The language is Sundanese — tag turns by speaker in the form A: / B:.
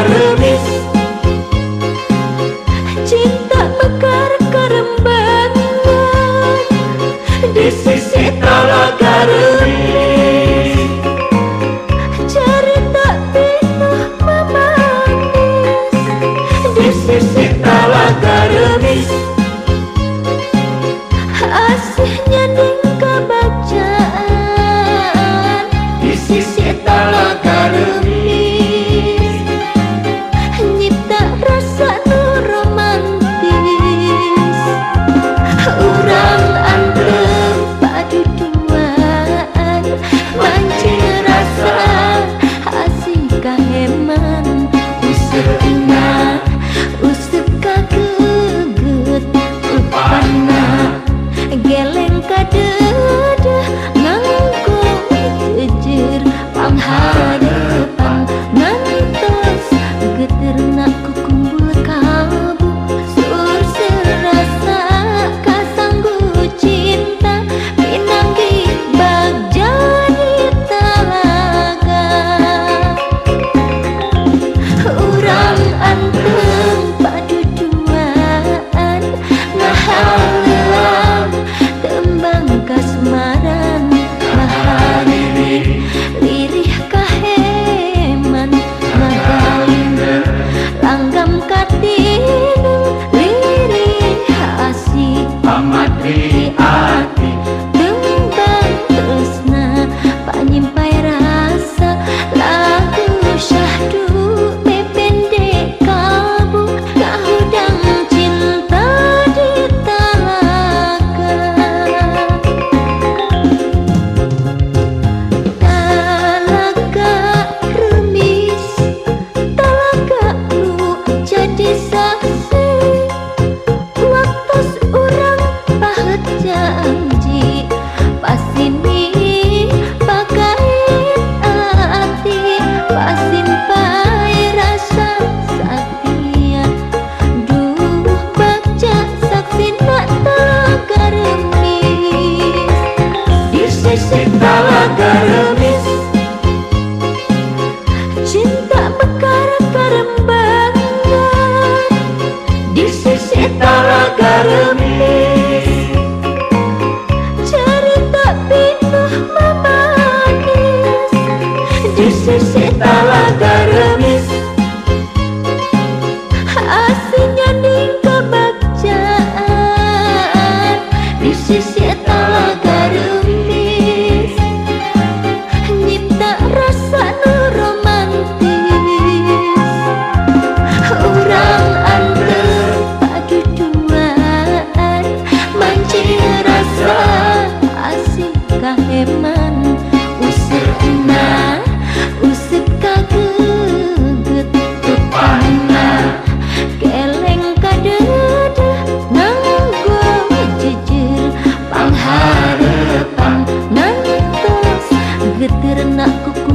A: Remis.
B: Cinta mekar karembangan
A: di sisi Talaga Remis.
B: Cerita pinuh memanis
A: di sisi Talaga Remis.
B: Asihnya ning kabacaan
A: di sisi Talaga Remis.
B: Nyipta rasa nu romantis. Urang anteng paduduaan mancing rasa asih kaheman. Useupna useup kageget upana geleng kadeudeung nangkung jejer pangharepan ngantos geterna kukumbul kalbu sur serasa kasanggu cinta pinanggih bagja di talaga. Urang anteng paduduaan ngahalelang tembang kasmaran mahalirih lirih kaheman ngagalindeng langgam katineng lirih asih
A: pamatri ati.
B: Tembang tresna panyimpai rasa lagu syahdu mependek kalbu kahudang cinta di talaga. Talaga Remis, talaga nu jadi saksi waktos urang pahet janji pasini pakait ati pasimpai rasa satia. Duh bagja saksina Talaga Remis
A: di sisi Talaga Remis.
B: Cinta mekar karembangan
A: di sisi Talaga Remis.
B: Cerita pinuh memanis
A: di sisi Talaga Remis.
B: Asihnya ning kebagjaan
A: di sisi Talaga Remis.
B: Nyipta rasa nu romantis. Urang anteng paduduaan mancing rasa asih kaheman. Useupna useup kageget
A: Upana
B: geleng kadeudeung nanggo jejer pangharepan ngantos geterna kuku